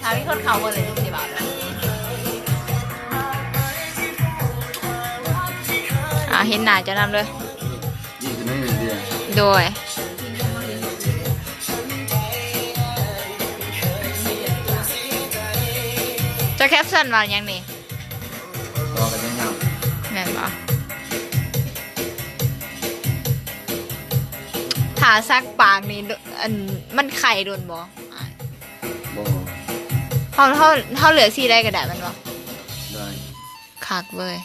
ຖ້າມີຄົນເຂົ້າເບິ່ງເລີຍຊິເວົ້າ ອ່າ ເຫັນໜ້າເຈົ້ານຳເດີ. ຍິງຂຶ້ນໜ້ອຍໜຶ່ງເດ. ໂດຍ. ເຈົ້າແຄປຊັນວ່າຫຍັງນີ້? ຕໍ່ກັນຍາວໆ. ແມ່ນບໍ່? ຖ້າສັກປາກນີ້ ອັນ ມັນໄຂ້ດົນບໍ່? ບໍ່. ເຮົາ ເຮົາ ເຮົາເລືອກສີໃດກໍໄດ້ແມ່ນບໍ່? ໄດ້. ຄັກເວີຍ.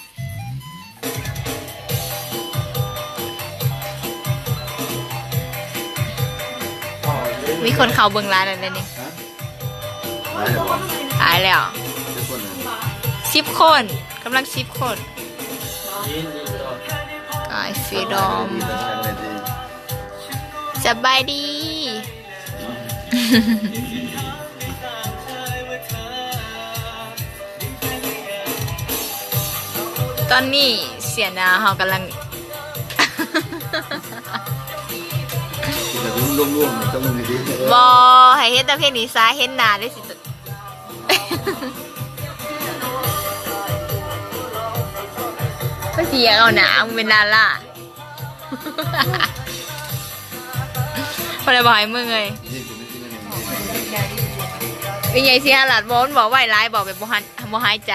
ມີຄົນເຂົ້າເບິ່ງຫຼາຍແລ້ວເດນີ້. ຮະ? ຫຼາຍແລ້ວບໍ່? ຫຼາຍແລ້ວ. ຈັກຄົນນະ? ສິບຄົນ. ກຳລັງສິບຄົນ. ກາຍຟຣີດອມ. ສະບາຍດີ. ຕອນນີ້ເສຍໜ້າເຮົາກຳລັງ ລວມໆ ຕ້ອງດີໆ. ບໍ່ ໃຫ້ເຮັດແຕ່ພຽງນີ້ຊະ ເຫັນໜ້າໄດ້ຊິ ມັນຊິຢາກເອົາໜ້າ ມຶງເປັນດາລາ. ບໍ່ໄດ້ບອກໃຫ້ເມື່ອຍ. ເປັນຫຍັງຊິຫາລັດບໍ່? ມັນບອກໄວຫຼາຍ ບອກແບບບໍ່ຫັນ ບໍ່ຫາຍໃຈ.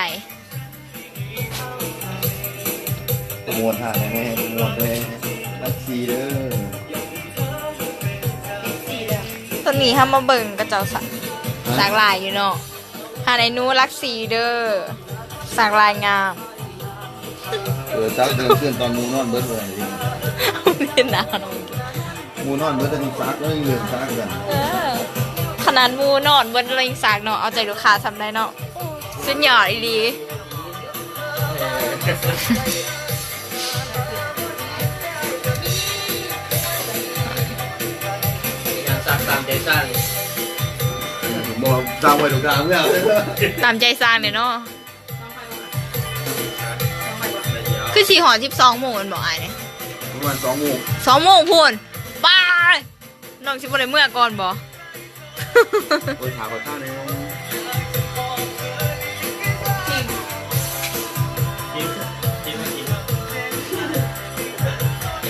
ໂປຣໂມດຮ້ານແດ່ ໂປຣໂມດແດ່ ລັກຊີເດີ. ຕອນນີ້ເຮົາມາເບິ່ງເຂົາເຈົ້າສາກ ສາກລາຍຢູ່ເນາະ. ຫາໄດ້ໜູລັກສີເດີ ສາກລາຍງາມ. ເອີ ສາກເດີນຂຶ້ນຕອນໝູ່ນອນເບິດເລີຍ. ເຫັນໜ້າເນາະ ໝູ່ນອນເບິດແລ້ວຍັງສາກ ແລ້ວຍັງເລີ່ມສາກກັນ. ເອີ ຂະໜາດໝູ່ນອນເບິດແລ້ວຍັງສາກເນາະ ເອົາໃຈລູກຄ້າສ່ຳໃດເນາະ. ສຸດຍອດອີ່ຫຼີ. ຢ່າງສັກຕາມໃຈຊ່າງ. ບໍ່ ຊ່າງໄວ້ຕົງກາງເລີຍ. ຕາມໃຈຊ່າງເດ້ເນາະ. ຄືຊິຮອດສິບສອງໂມງແມ່ນບໍ່ອ້າຍ? ປະມານສອງໂມງ. ສອງໂມງພຸ້ນ. ປ້າຍ! ນ້ອງຊິບໍ່ໄດ້ເມືອກ່ອນບໍ່? ໂອ້ຍ ຖ້າຂ້ອຍຖ້າແດ່.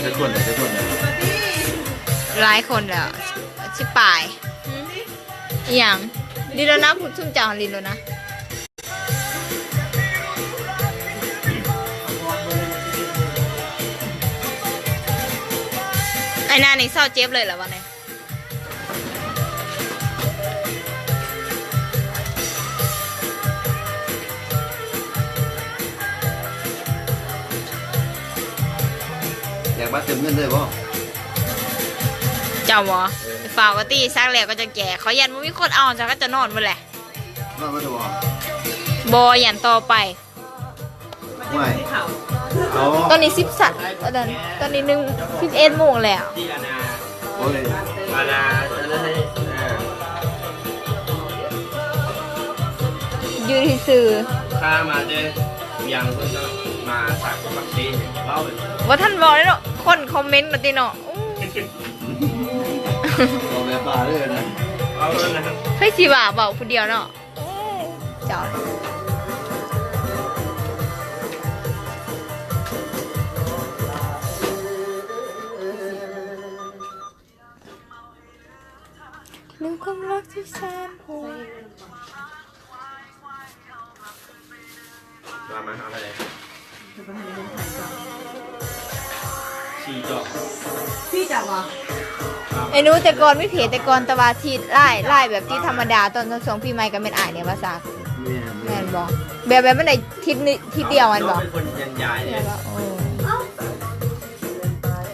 ຈັກຄົນ ຈັກຄົນ? ຫຼາຍຄົນແລ້ວ ສິບປາຍ. ອີ່ຫຍັງ? ຫຼິ້ນແລ້ວນະ ພວກຊຸມເຈົ້າຫຼິ້ນແລ້ວນະ. ໄອ້ນານີ້ເຊົາເຈັບເລີຍລະວະນີ້. ຢາກມາເຕີມເງິນເລີຍບໍ່? ເຈົ້າບໍ່? ເອີ ໄປຝາກວ່າຕິ ສັກແລ້ວກໍຈະແຈກ. ຂ້ອຍຢ້ານບໍ່ມີຄົນເອົາ ສັກກໍຈະນອນໝົດແຫຼະ. ນອນໝົດແລ້ວບໍ່? ບໍ່ ຢ້ານຕໍ່ໄປ. ຫ້ວຍ ເອົາ ຕອນນີ້ສິບສາມ ຕອນ ຕອນນີ້ໜຶ່ງ ສິບເອັດໂມງແລ້ວ. ໂອ້ຍ ມານາ ຢູ່ຊື່ໆ ຂ້າມາແຕ່ວຽງພຸ້ນເນາະ ມາສັກປັກເຊ ເວົ້າ ບໍ່ທັນເວົ້າເລີຍເນາະ ຄົນຄອມເມັນມາຕິເນາະ. ໂອ້ ເວົ້າແບບບ້າເລີຍນະ ເວົ້າເລີຍນະ ໃຜຊິວ່າເວົ້າຜູ້ດຽວເນາະ. ເຈົ້າ ເລື່ອງຄວາມລັກທີ່ແສນໂຫດ. ວ່າມາເອົາເທົ່າໃດ? ສີ່ຈອກ ສີ່ຈອກຫວາ? ໄອ້ໜູ ແຕ່ກ່ອນມີເພຈ ແຕ່ກ່ອນ ແຕ່ວ່າທີ່ລາຍ ລາຍແບບທີ່ທຳມະດາ ຕອນ ຕອນຊ່ວງປີໃໝ່ກໍແມ່ນອ້າຍນີ້ວ່າຊັກ. ແມ່ນ ແມ່ນບໍ່? ແບບ ແບບມັນໄດ້ທິດໜຶ່ງ ທິດດຽວແມ່ນບໍ່? ເຮົາເປັນຄົນຍັນຢາຍ ແມ່ນບໍ່? ໂອ້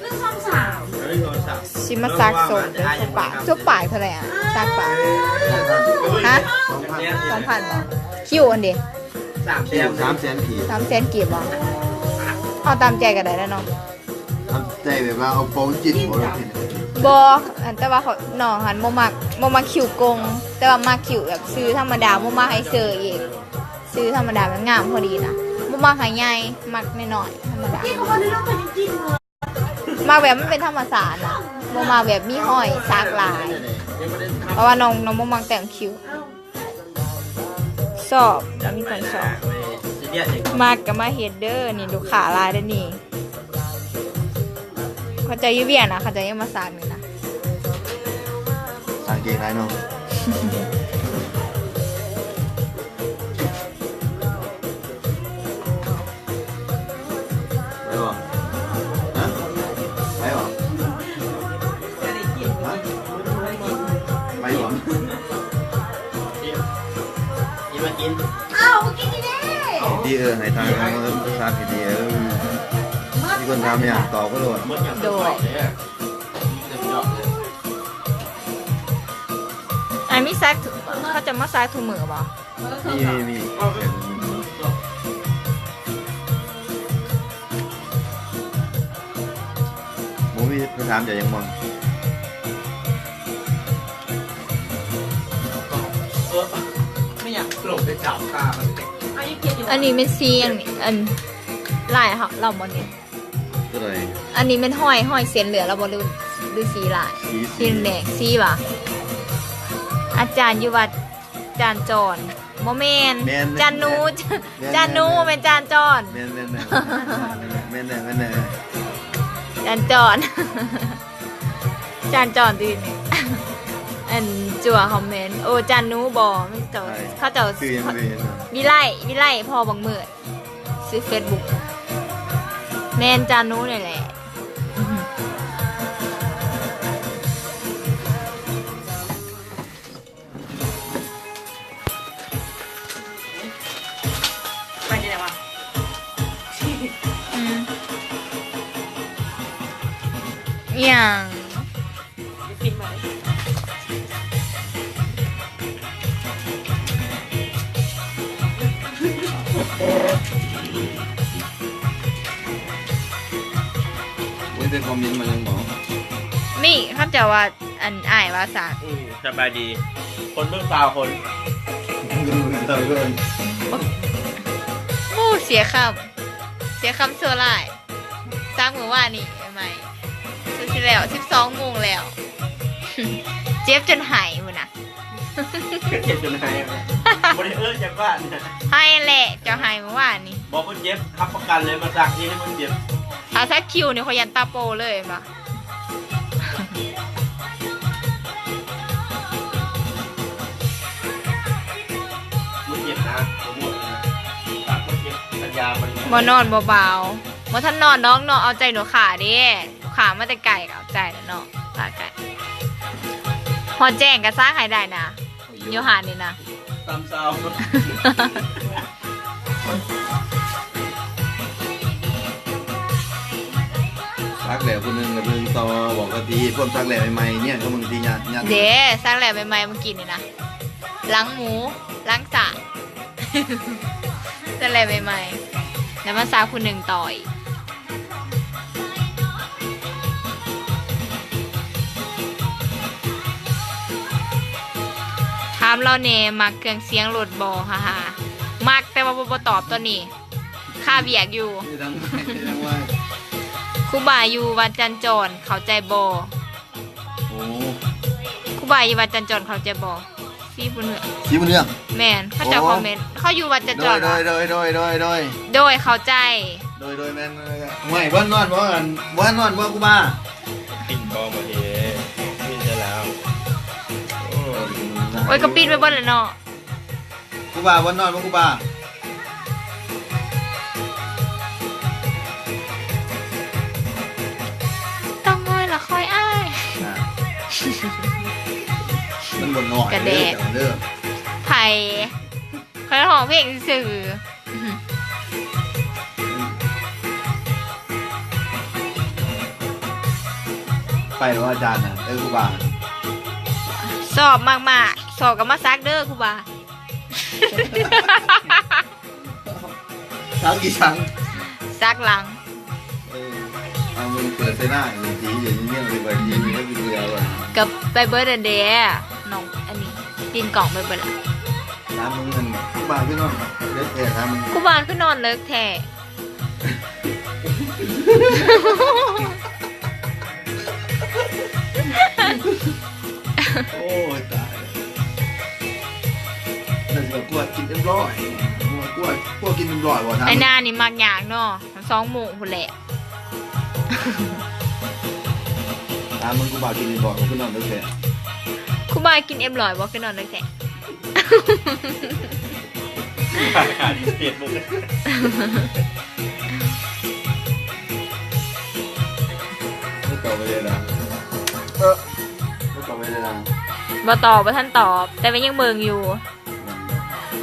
ເລື່ອງຄວາມສາວ ເລື່ອງຄວາມສາວ ຊິມາຊັກສົບເດີ ສົບປາກ ສົບປາກເທົ່າໃດອະ? ຊັກປາກ ຮະ? ສອງພັນ ສອງພັນບໍ່? ຄິວອັນເດ? ສາມແສນ ສາມແສນກີບ ສາມແສນກີບບໍ່? ເອົາຕາມໃຈກໍໄດ້ແຫຼະເນາະ. ເອົາໃຈແບບວ່າເອົາເປົາຈິດບໍ່? ບໍ່ ອັນ ແຕ່ວ່າເຂົາ ນ້ອງຫັ້ນບໍ່ມັກ ບໍ່ມັກຄິ້ວກົງ ແຕ່ວ່າມັກຄິ້ວແບບຊື່ທຳມະດາ ບໍ່ມັກໃຫ້ເຊີອີກ ຊື່ທຳມະດາມັນງາມພໍດີນະ ບໍ່ມັກໃຫ້ໃຫຍ່ ມັກນ້ອຍໆ ທຳມະດາ ມັກແບບມັນເປັນທຳມະຊາດນະ ບໍ່ມັກແບບມີຮອຍສັກຫຼາຍ ເພາະວ່ານ້ອງ ນ້ອງບໍ່ມັກແຕ້ມຄິ້ວ. ຊອບ ມີຄົນຊອບ ມັກກໍມາເຮັດເດີ. ນີ້ລູກຄ້າຫຼາຍເດີນີ້. ເຂົາເຈົ້າຢູ່ວຽງນະ ເຂົາເຈົ້າຍັງມາຊັກນີ້ນະ. ສາງເກງໃນເນາະ. ໄປບໍ່? ຮະ? ໄປບໍ່? ຮະ? ໄປບໍ່? ກິນມາກິນ ອ້າວ ບໍ່ກິນນີ້ເດ້. ດີ ເອີ ໃຫ້ທາງເຮົາຊັກດີໆ ເອີ ມີຄົນຖາມຫຍັງຕອບເຂົາໂລດ. ໂດຍ ອັນມີຊັກ ເຂົາຈະມາຊັກທຸກມື້ບໍ່? ມີ ມີ ມີ. ບໍ່ມີ ໄປຖາມເຈົ້າຍັງບໍ່? ເອີ ແມ່ນຫຍັງ ລົງໄປຈັບຕາມັນ. ອັນນີ້ແມ່ນສີຫຍັງນີ້? ອັນ ລາຍເຮົາ ລາວບໍ່ນີ້? ຕົວໃດ? ອັນນີ້ແມ່ນຮອຍ ຮອຍເສັ້ນເລືອດລາວບໍ່ ຫຼື ຫຼືສີລາຍ? ສີ ສີແດງ ສີຫວາ? ອາຈານຢູ່ວັດຈານຈອນ ບໍ່ແມ່ນ ແມ່ນ ຈານໜູ ແມ່ນ ຈານໜູ ແມ່ນ ແມ່ນ ແມ່ນຈານຈອນ ແມ່ນ ແມ່ນ ແມ່ນ ແມ່ນ ແມ່ນ ແມ່ນ ແມ່ນ ຈານຈອນ ຈານຈອນຕິ. ອັນ ຈັ່ວຄອມເມັນ ໂອ້ ຈານໜູບໍ່? ແມ່ນເຈົ້າ ໃຜ? ເຂົາເຈົ້າ ຊື່ຫຍັງ? ວິໄລ ວິໄລ ພໍ່ບັກມືດ. ຊື່ເຟສບຸກ ແມ່ນ ຈານູ ນີ້ແຫຼະ. ໄປທີ່ໃດວະ? ອືມ ອີ່ຫຍັງ? ໂອ້ຍ ໄດ້ຄອມເມັນມາຍັງບໍ່? ມີ ເຂົາເຈົ້າວ່າ ອັນ ອ້າຍວ່າຊັ້ນ. ອືມ ສະບາຍດີ ຄົນເບິ່ງຊາວຄົນ. ໂອ້ ເສຍຄຳ ເສຍຄຳຊົ່ວຮ້າຍ. ຊັກມື້ວານນີ້ໃໝ່ໆ ຊິແລ້ວ ສິບສອງໂມງແລ້ວ. ເຈັບຈົນໄຫ້ພຸ້ນນະ. ເຈັບຈົນໄຫ້ ບໍ່ໄດ້ເອີ້ນຈາກບ້ານ. ໄຫ້ແຫຼະ ເຈົ້າໄຫ້ມື້ວານນີ້. ບໍ່ ບໍ່ເຈັບ ຮັບປະກັນເລີຍ ມາຊັກນີ້ບໍ່ເຈັບ. ຖ້າສັກຄິວນີ້ ຂ້ອຍຢ້ານຕາໂປເລີຍ ເຫັນບໍ່? ບໍ່ເຈັບນະ ບໍ່ໝົດນະ ສັກບໍ່ເຈັບ ສັນຍາບໍ່ດີ. ບໍ່ນອນບໍ່ເບົາ. ບໍ່ທັນນອນດອກເນາະ ເອົາໃຈລູກຄ້າເດ້ ລູກຄ້າມາແຕ່ໄກກໍເອົາໃຈແຫຼະເນາະ ຕາໄກ. ຮອດແຈ້ງກໍຊັກໃຫ້ໄດ້ນະ ຢູ່ຮ້ານນີ້ນະ ຕາມຊາວ. ຊັກແລ້ວຜູ້ໜຶ່ງ ແລ້ວຜູ້ໜຶ່ງຕໍ່ ບອກວ່າທີ່ພວກຊັກແລ້ວໃໝ່ໆ ເນຍ ກໍບາງທີຍາດ ຍາດ ເດ້ ຊັກແລ້ວໃໝ່ໆ ເມື່ອກີ້ນີ້ນະ ຫຼັງໝູ ຫຼັງສາ ແຕ່ແລະໃໝ່ໆ ແລ້ວມາຊາວຜູ້ໜຶ່ງຕໍ່ອີກ. ຖາມລາວແດ່ ມັກເຄື່ອງສຽງລົດບໍ່? ຮາໆ ມັກ ແຕ່ວ່າບໍ່ ບໍ່ຕອບຕອນນີ້ ຄາວຽກຢູ່. ຄູບາຢູ່ວັດຈັນຈອນ ເຂົ້າໃຈບໍ່? ໂອ້ ຄູບາຢູ່ວັດຈັນຈອນ ເຂົ້າໃຈບໍ່? ສີບຸນເຮືອງ ສີບຸນເຮືອງ ແມ່ນ ເຂົາເຈົ້າຄອມເມັນ ເຂົາຢູ່ວັດຈະຈອດ ໂດຍ ໂດຍ ໂດຍ ເຂົ້າໃຈ ໂດຍ ໂດຍ ແມ່ນ. ຫ້ວຍ ບໍ່ນອນບໍ່ ອັນ ບໍ່ນອນບໍ່ຄູບາ? ປິ່ນບໍ່ ບໍ່ເດ ປິ່ນໃສ່ແລ້ວ. ໂອ້ຍ ກໍປິ່ນໄປເບິດແລ້ວເນາະ. ຄູບາ ບໍ່ນອນບໍ່ຄູບາ? ຕ້ອງງອຍລະຄ່ອຍອ້າຍ ອ່າ ມັນບໍ່ນອນ ກະແດດ ເດີ ເດີ ໃຜ? ຂ້ອຍຮ້ອງເພງຊື່. ໄປແລ້ວອາຈານນະ ເອີ ຄູບາ ຊອບມາກໆ ຊອບກໍມາສັກເດີຄູບາ. ສັກອີ່ສັງ? ສັກຫຼັງ. ເອີ ເອົາມືເປີດໃສ່ໜ້າອີກທີ ຢ່າງນີ້ເລີຍ ວ່າຍິງໃຫ້ເຫຼືອວ່າ ກໍໄປເບິດອັນເດ ນ້ອງ ອັນນີ້ ຕີນກ້ອງໄປເບິດລະ. ຖາມມຶງນັ້ນ ຄູບາຄືນອນເລິກແທ້? ຖາມມຶງ ຄູບາຄືນອນເລິກແທ້? ໂອ້ຍ ຕາຍແລ້ວ. ກວດກິນເອັມຮ້ອຍ ກວດ ກວດກິນເອັມຮ້ອຍບໍ່? ໄອ້ນານີ້ມັກຍາກເນາະ ສອງໂມງພຸ້ນແຫຼະ. ຖາມເບິ່ງຄູບ່າວກິນເອັມຮ້ອຍບໍ່ ຄືນອນເດິກແທ້? ຄູບ່າວກິນເອັມຮ້ອຍບໍ່ ຄືນອນເດິກແທ້? ເຟສບຸກ ບໍ່ຕອບໄປເລີຍນະ ເອີ ບໍ່ຕອບໄປເລີຍນະ ບໍ່ຕອບ ບໍ່ທັນຕອບ ແຕ່ວ່າຍັງເບິ່ງຢູ່.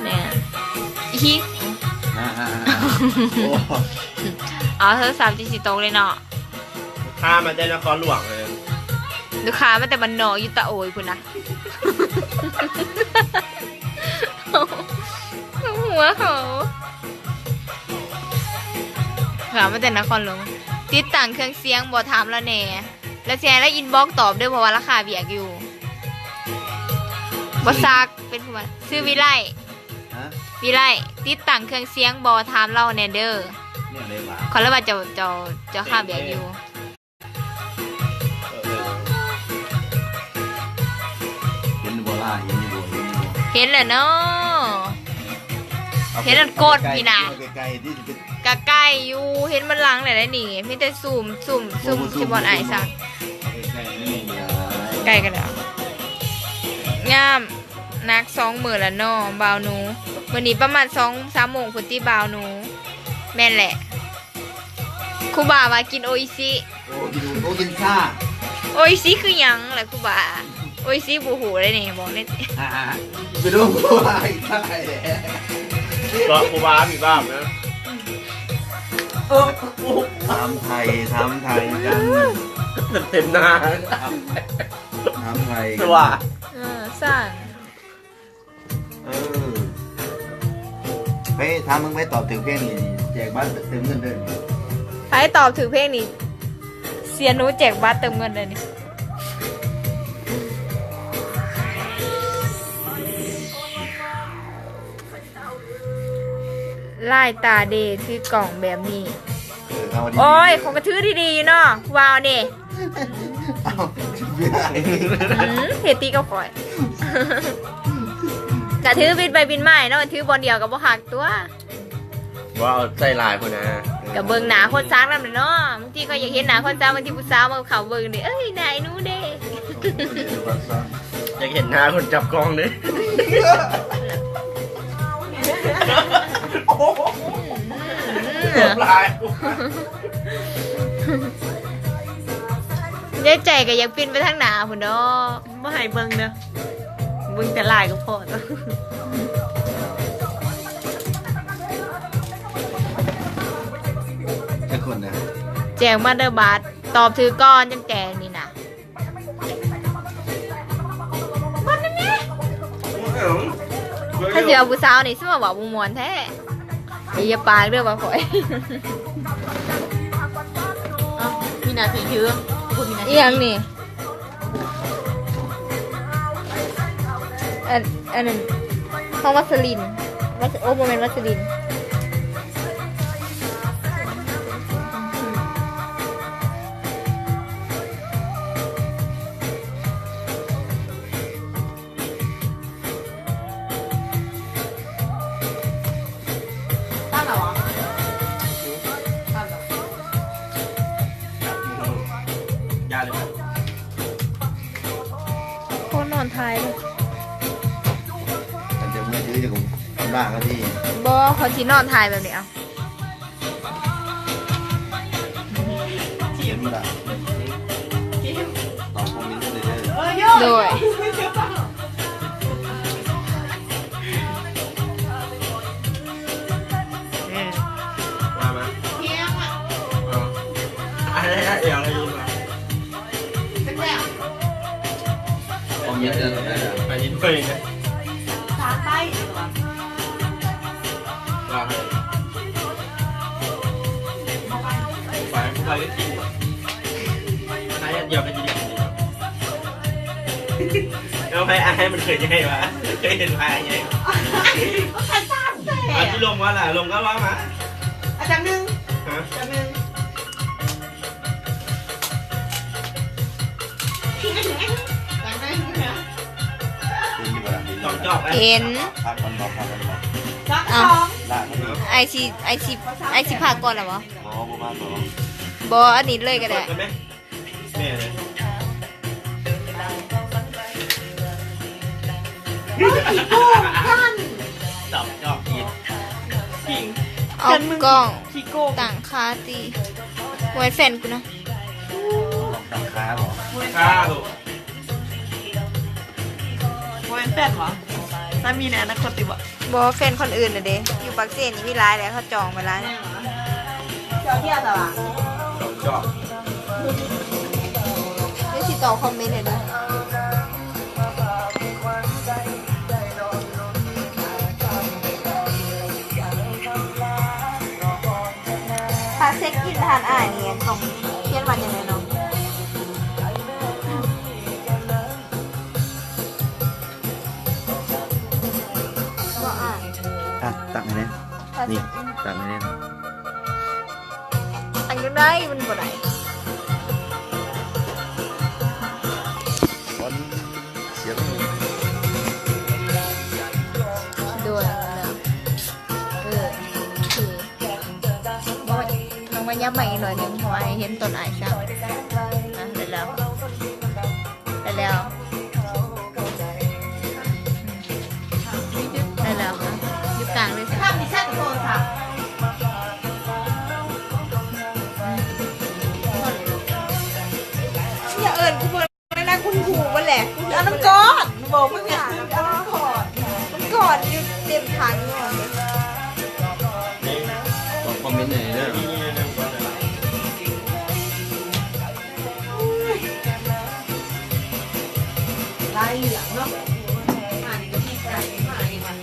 ແມ່ນ ອີ ໂອ້ ເອົາໂທລະສັບຈິຊິຕົກເລີຍເນາະ. ລູກຄ້າມາແຕ່ນະຄອນຫຼວງເລີຍ ລູກຄ້າມາແຕ່ບ້ານນອກຢູ່ຕາໂອຍພຸ້ນນະ. ຫົວເຂົາ ຂ້າມາແຕ່ນະຄອນຫຼວງ. ຕິດຕັ້ງເຄື່ອງສຽງບໍ່? ຖາມລາວແດ່. ແລ້ວຊິໃຫ້ລາວອິນບັອກຕອບເດີ ເພາະວ່າລາວຄາວຽກຢູ່. ບໍ່ຊັກ ເປັນຜູ້ວ່າ ຊື່ວິໄລ. ຮະ? ວິໄລ ຕິດຕັ້ງເຄື່ອງສຽງບໍ່? ຖາມລາວແດ່ເດີ. ແນວໃດຫວາ? ຂ້ອຍລະວ່າເຈົ້າ ເຈົ້າ ເຈົ້າຄາວຽກຢູ່. ເອີ ເອີ ເຫັນບໍ່ລະ? ເຫັນຢູ່ບໍ່? ເຫັນຢູ່ບໍ່? ເຫັນແລ້ວເນາະ. ເອົາ ເຫັນອັນກົດ ໄປໄກໆ ພີ້ນະ ໄປໄກໆ ທີ່ຈະເປັນ ກະໃກ້ຢູ່ ເຫັນບັນລັງແລ້ວເດ້ນີ້ ມີແຕ່ຊູມ ຊູມ ຊູມ ໂອ້ ຊູມ ທີ່ບ່ອນອ້າຍສັກ ໃກ້ກັນແລ້ວ. ງາມ ໜັກສອງມື້ແລ້ວເນາະບ່າວໜູ. ມື້ນີ້ປະມານສອງສາມໂມງພຸ້ນຕິບ່າວໜູ. ແມ່ນແຫຼະ ຄູບາວ່າກິນໂອອິຊິ. ໂອ້ ກິນ ໂອ້ ກິນຊາ. ໂອອິຊິຄືຫຍັງລະຄູບາ? ໂອອິຊິບໍ່ຮູ້ເດ້ນີ້ ບອກແດ່. ອ່າ ໄປດູຄູບາອີກ ເກາະຄູບາມີບາບນະ. ໂອ້ ຖາມໄທ ຖາມໄທກັນ ເຕັມໜ້າ ຖາມໄທກັນ. ເອີ ສ້າງ ເອີ ໄປຖາມເບິ່ງ ໃຜຕອບຖືກເພງນີ້ ແຈກບັດເຕີມເງິນເດີ. ໃຜຕອບຖືກເພງນີ້ ເສຍໜູແຈກບັດເຕີມເງິນເດີນີ້. ລາຍຕາເດ ຖືກ້ອງແບບນີ້. ເອີ ເອົາດີໆ ໂອ້ຍ ເດີ ຂ້ອຍກະຖືດີໆຢູ່ເນາະ ຜູ້ບ່າວນີ້. ເອົາ ອືມ ເຮັດຕິກັບຂ້ອຍ ກະຖືບິນໄປບິນມາເນາະ ຖືບ່ອນດຽວກະບໍ່ຄັກຕົວະ. ບໍ່ເອົາໃສ່ຫຼາຍພຸ້ນນະ. ກະເບິ່ງໜ້າຄົນສັກນຳແຫຼະເນາະ ບາງທີກະຢາກເຫັນໜ້າຄົນສັກ ບາງທີຜູ້ສາວມາເຂົ້າເບິ່ງເດ້ ເອີຍ ໜ້າໄອ້ໜູເດ້. ຢາກເຫັນໜ້າຄົນຈັບກ້ອງເດ້. ອືມ ຫຼາຍ ໃນໃຈກະຢາກປິ່ນໄປທາງໜ້າພຸ້ນດອກ. ບໍ່ໃຫ້ເບິ່ງເດີ ເບິ່ງແຕ່ລາຍກະພໍແລ້ວ. ຈັກຄົນນະ? ແຈກມາເດີບາດ ຕອບຖືກກ່ອນຈັ່ງແຈກນີ້ນະ. ຄັນຊິເອົາຜູ້ສາວນີ້ ຊິມາເວົ້າບໍ່ມ່ວນແທ້. ຢ່າປາກເດີວ່າຂ້ອຍ ເອົ້າ ມີໜ້າທີ່ຖື ຜູ້ມີໜ້າທີ່ ອີ່ຫຍັງນີ້? ອັນ ອັນນັ້ນ ຂອງວັດສະລິນ ວັດ ໂອ້ ບໍ່ແມ່ນວັດສະລິນ. ໂອ້ ນອນຖ່າຍເລີຍ. ຄັນຈະເມື່ອຍຖືຈະກຳລັງເອົາທີ່ ບໍ່ ຂ້ອຍຊິນອນຖ່າຍແບບນີ້ເອົາ. ເຫັນບໍ່ລະ? ຕອບຄອມເມັນໄດ້ເດີ. ໂດຍ ອືມ ມາ ມາ ເອົາ ອັນນີ້ ອັນນີ້ ອັນນີ້ ຄອມເມັນເດີ ໄປເຮັດເລີຍນະ. ສາມໃບ ວ່າໃຫ້ ໄປ ໄປ ໄປ ໄປ ໄປ ດຽວກະຊິໄດ້ກິນ. ເອົາ ໃຜ ໃຜມັນເຄີຍໃຫຍ່ຫວາ? ເຄີຍເຫັນໃຜໃຫຍ່ຫວາ? ເອົາ ຊິລົງບໍ່ລະ? ລົງກະວ່າມາ. ອາ ຈັບໜຶ່ງ ຮະ? ຈັບໜຶ່ງ. ເປັນຢູ່ບໍ່ລະ? ເຫັນ ພັກກ່ອນບໍ່ ພັກກ່ອນບໍ່ ເອົ້າ ລ້າງມັນ ອ້າຍຊິ ອ້າຍຊິ ອ້າຍຊິພັກກ່ອນລະບໍ່? ບໍ່ ບໍ່ພັກດອກ ບໍ່ ອັນນີ້ເລີຍກໍໄດ້ ເປີດໄດ້ໄໝ? ແມ່ເລີຍ ເຮີ້ຍ ຂີ້ໂກງກັນ ດອກ ດອກອີກ ເອົາກ້ອງ ຂີ້ໂກງ ຕັ້ງຄາຕິ ບໍ່ແມ່ນແຟນກູນະ ຕັ້ງຄາບໍ່? ຕັ້ງຄາລູກ ບໍ່ແມ່ນແຟນຫວາ? ສາມີໃນອະນາຄົດຕິບໍ່? ບໍ່ ແຟນຄົນອື່ນນະເດ ຢູ່ປາກເຊນີ້ມີຫຼາຍແລ້ວ ເຂົາຈອງໄວ້ຫຼາຍແລ້ວ. ເຈົ້າທ່ຽວຊະຫວາ? ຈອງ ຈອງ ດຽວຊິຕອບຄອມເມັນໃຫ້ເດີ. ຖ້າເຊັກອິນຮ້ານອ້າຍນີ້ຕ້ອງຂຽນວ່າຈັ່ງໃດເນາະ? ບໍ່ອ່ານ ອ່ະ ຕັກໃຫ້ແດ່ ນີ້ ຕັກໃຫ້ແດ່ ອັນນີ້ໄດ້ ມັນບໍ່ໄດ້ ສອນສຽງ ໂດຍ ເອີ ໂອເຄ ນ້ອງມາຍັບມາອີກໜ້ອຍໜຶ່ງ ເພາະວ່າໃຫ້ເຫັນຕົ້ນອ້າຍຊ້ຳ ອ່ະ ໄດ້ແລ້ວ ໄດ້ແລ້ວ ໄດ້ແລ້ວ ຢູ່ກາງເລີຍ ຢ່າເອີ້ນກູເບິ່ງ ນັ້ນນະ ຄຸນຮູ້ເບິດແຫຼະ ເອົານ້ຳກ້ອນ ບອກເພິ່ນວ່າເອົານ້ຳກ້ອນ ນ້ຳກ້ອນຢູ່ເຕັມຖັງຢູ່ ຄອມເມັນໃຫ້ເດີ ລາຍເຫຼືອງເນາະ ມານີ້ກໍມີການມານີ້ວ່າ.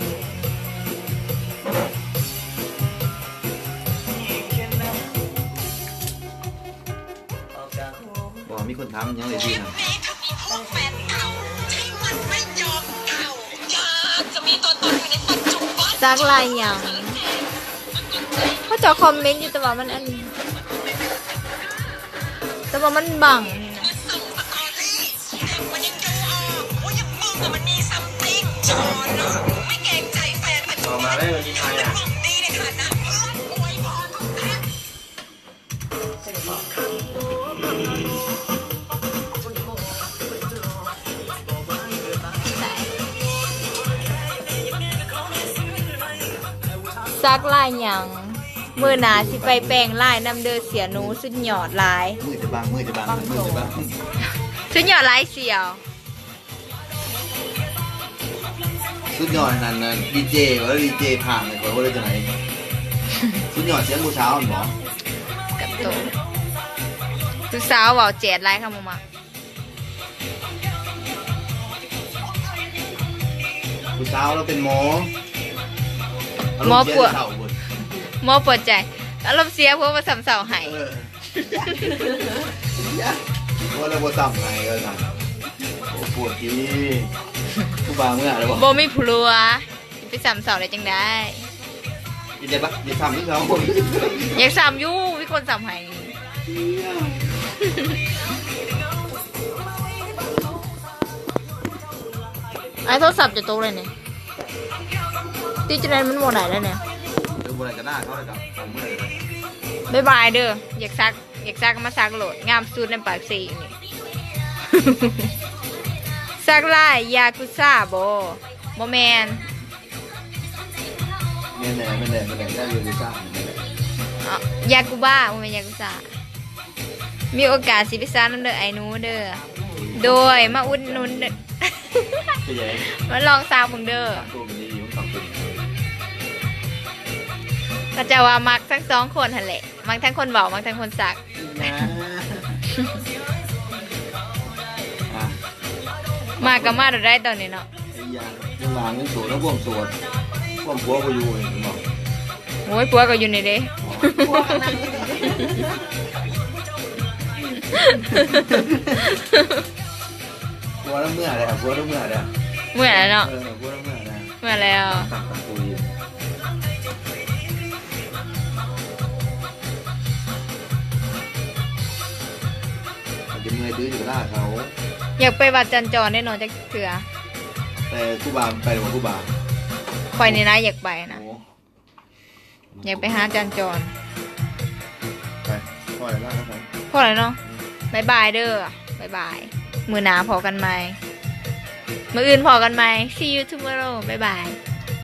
ບໍ່ມີຄົນຖາມຫຍັງເລີຍຕິນະ ສັກລາຍຫຍັງ? ເຂົາເຈົ້າຄອມເມັນຢູ່ ແຕ່ວ່າມັນອັນ ແຕ່ວ່າມັນບັງ. ສັກລາຍຫຍັງ? ມື້ໜ້າຊິໄປແປງລາຍນຳເດີເສຍໜູ ສຸດຍອດຫຼາຍ. ມືຈະບັງ ມືຈະບັງ ມືຈະບັງ ສຸດຍອດຫຼາຍສ່ຽວ. ສຸດຍອດນັ້ນນະ ດີເຈ ວ່າດີເຈພາງໃຫ້ຂ້ອຍວ່າໄດ້ຈັ່ງໃດ? ສຸດຍອດສຽງຜູ້ສາວຫັ້ນບໍ? ກັບໂຕ ຜູ້ສາວເວົ້າແຈດຫຼາຍ ເຂົາບໍ່ມັກ. ຜູ້ສາວລາວເປັນໝໍ ໝໍປວດ ອາລົມເສຍແຕ່ເຊົ້າພຸ້ນ ໝໍປວດໃຈ ອາລົມເສຍ ຜົວມາຊ້ຳເສົ້າໃຫ້. ເອີ ໂອ້ ແລ້ວບໍ່ຊ້ຳໃຫ້ວ່າຊັ້ນ. ໂອ້ ປວດຕິ ຜູ້ບ່າວເມືອແລ້ວບໍ່? ບໍ່ມີຜົວ ຊິໄປຊ້ຳເສົ້າໄດ້ຈັ່ງໃດ? ຢາກໄດ້ປະ? ຢາກຊ້ຳຄືເກົ່າ ຢາກຊ້ຳຢູ່ ມີຄົນຊ້ຳໃຫ້. ອ້າຍ ໂທລະສັບຈະຕົກແລ້ວນີ້ ຕິດຈັ່ງໃດມັນບໍ່ໄດ້ແລ້ວນີ້. ເອີ ບໍ່ໄດ້ກໍດ່າເຂົາແລ້ວກໍເອົາເມືອ. ບາຍບາຍເດີ ຢາກສັກ ຢາກສັກກໍມາສັກໂລດ ງາມສຸດໃນປາກເຊຢູ່ນີ້. ສັກລາຍຢາກູຊາບໍ? ບໍ່ແມ່ນ. ແມ່ນແຫຼະ ແມ່ນແຫຼະ ແມ່ນແຫຼະ ຢາກູຊາ ແມ່ນແຫຼະ. ຢາກູບາ ບໍ່ແມ່ນຢາກູຊາ. ມີໂອກາດຊິໄປສັກນຳເດີອ້າຍໜູເດີ. ໂດຍ ມາອຸດໜູນເດີ ມາລອງສັກເບິ່ງເດີ. ເຂົາເຈົ້າວ່າມັກທັງສອງຄົນຫັ້ນແຫຼະ ມັກທັງຄົນເວົ້າ ມັກທັງຄົນສັກ. ມາກໍມາໂລດໄດ໋ຕອນນີ້ເນາະ. ຍັງວ່າຍັງໂສດ ແລ້ວຄວາມໂສດ ຄວາມຜົວບໍ່ຢູ່ເຫັນບໍ່? ໂອ້ຍ ຜົວກໍຢູ່ນີ້ເດ້ ຜົວລະເມືອແລ້ວ ຜົວລະເມືອແລ້ວ ເມືອແລ້ວເນາະ. ເອີ ຜົວລະເມືອແລ້ວ ເມື່ອແລ້ວ ອາດຈະເມື່ອຍ ຖືຢູ່ລາເຂົາ. ຢາກໄປວັດຈັນຈອນເດ້ເນາະ ຈັກເທື່ອ. ໄປ ເອີ ຄູບາໄປບໍ່ ຄູບາ? ຂ້ອຍນີ້ນະ ຢາກໄປນະ ໂອ້ ຢາກໄປຫາອາຈານຈອນ. ໄປ ພໍແລ້ວນະ ພໍແລ້ວເນາະ. ບາຍບາຍເດີ ບາຍບາຍ. ມື້ໜ້າພໍ້ກັນໃໝ່ ມື້ອື່ນພໍ້ກັນໃໝ່. See you tomorrow. ບາຍບາຍ.